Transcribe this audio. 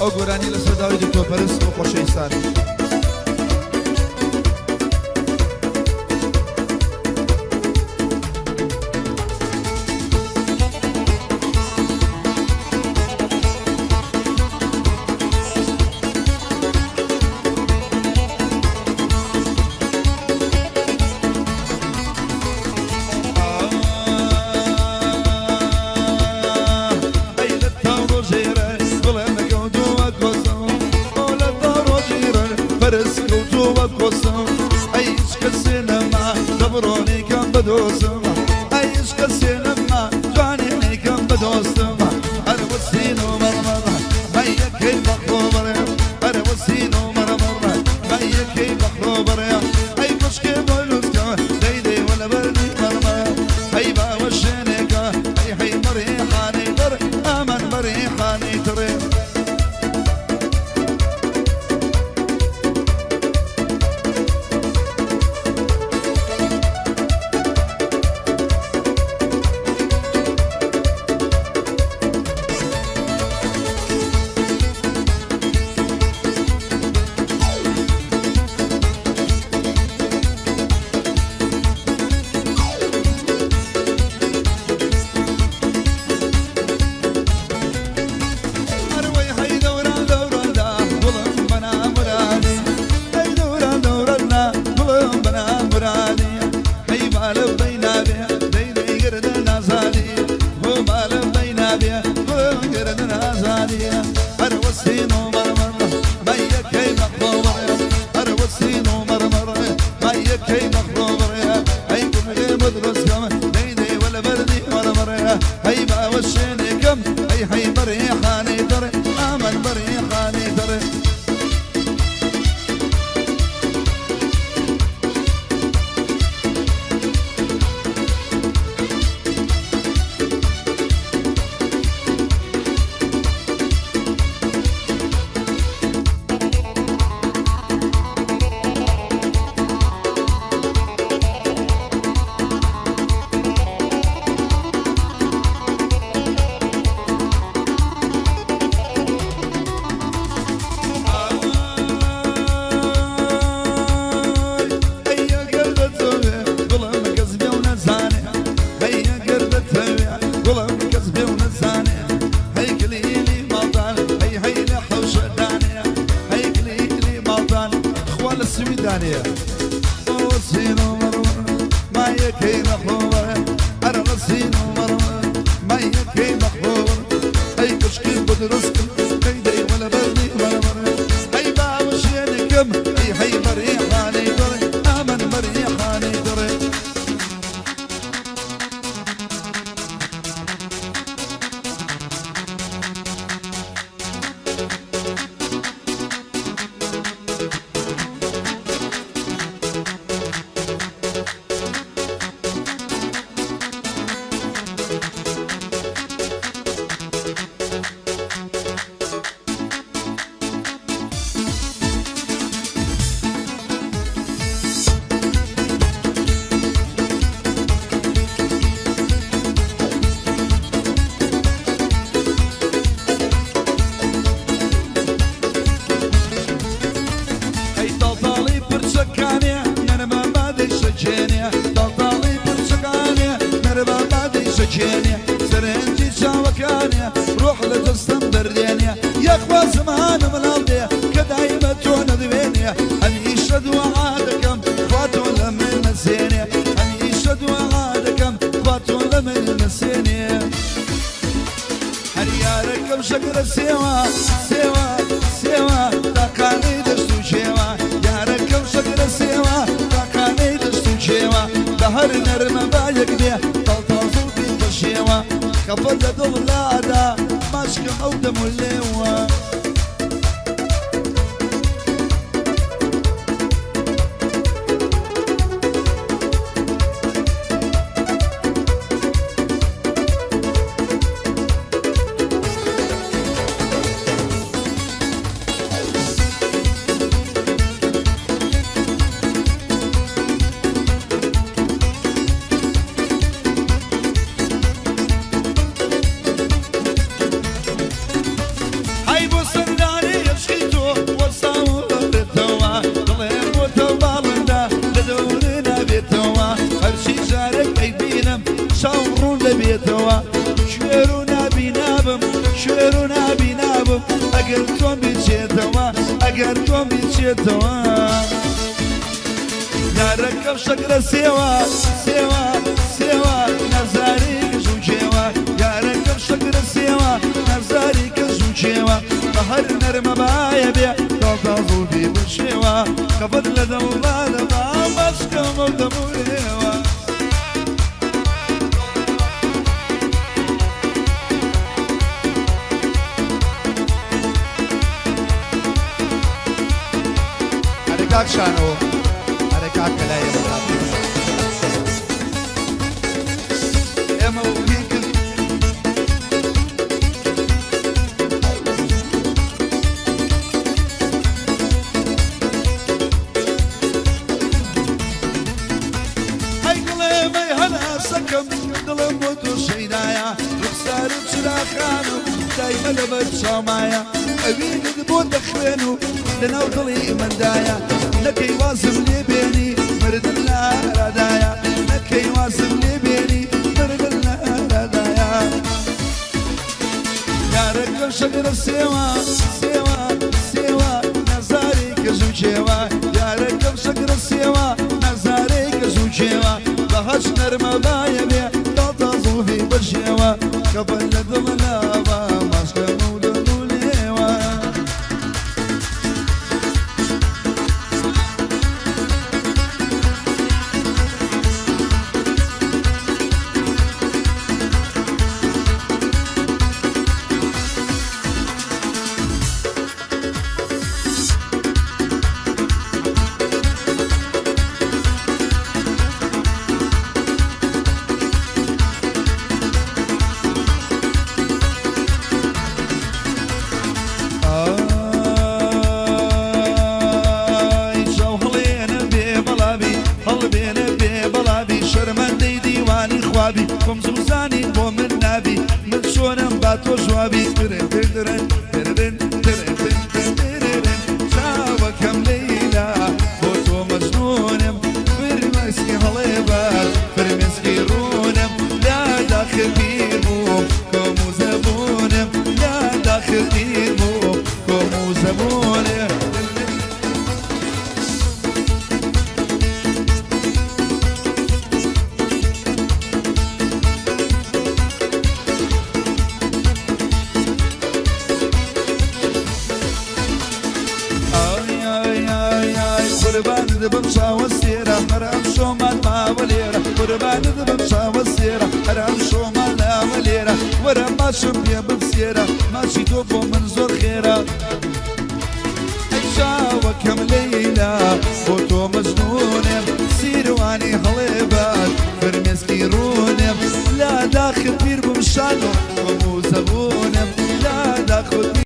ئەو گۆرانی لەسەر داوای دکتۆر پەرست بۆ خۆشەویستان. دەبێتەوە. کوێر و نابینابم، کوێر و نابینابم، ئەگەر تۆم بچێتەوە، ئەگەر تۆم بچێتەوە. یارەکەم شەکرە سێوە، سێوە، سێوە، نەزاری کەژ و کێوە. یارەکەم شەکرە سێوە، نەزاری کەژ و کێوە. بە هەر نەرمە بایە بێ تاڵ زوڵفی بشێوە. خەفەت لە دڵما دەبا ماچکەم ئەو دەمولێوە. ئەرێ کاک شانۆ، ئەرێ کاک کەلای ئێمە دابنێ. ئێمە و پێکرد. ئەی گوڵێ مەی هەناسەکەم، دڵم بۆ تۆ شەیدایە. ڕوخسارت چراخان و دایمە لەبەر چاومایە. ئەوینت بۆ دەخوێن و لەناو دڵی مندایە. نەکەی وازم لێ بێنی، مردن لە ئارادایە. نەکەی وازم لێ بێنی، مردن لە ئارادایە. یارەکەم شەکرە سێوە، سێوە، سێوە، نەزاری کەژ و کێوە. یارەکەم شەکرە سێوە، نەزارەی کەژ و کێوە. بە هەچ نەرمە بایە بێ تاڵ زوڵفی بەشێوە. کەفەن لە دڵ لاوە ماسکەم و دڵ و لێوە. ئای چاو هەڵێنە بێ بەڵابی، هەڵبێنە بێ بەڵابی، شەرمەندەی دیوانی خوابی. خۆم زوزانی بۆ من نابی، من چۆنم با تۆ جوابی. ترن ترن ترن ترن ترن. چاوەکەم لەیلا بۆ تۆ مەجنونم، فرمێسکی هەڵێبات فرمێسکی ڕوونم. لا داخر پیر بووم کۆم و زەبوونم، لا داخر پیر بووم کۆم و زەبوونم. ئای ئای ئای ئای قوربانت بم چاوە سێرە، هەر ئەم شۆمان ماوە لێرە. قوربانت بم چاوە سێرە، هەر ئەم شۆمان لاوە لێرە. وەرە ماچم پێ ببسێرە، ماچی تۆ بۆ من زۆر خێرە. ئەی چاوەکەم لەیلا بۆ تۆ مەجنونم.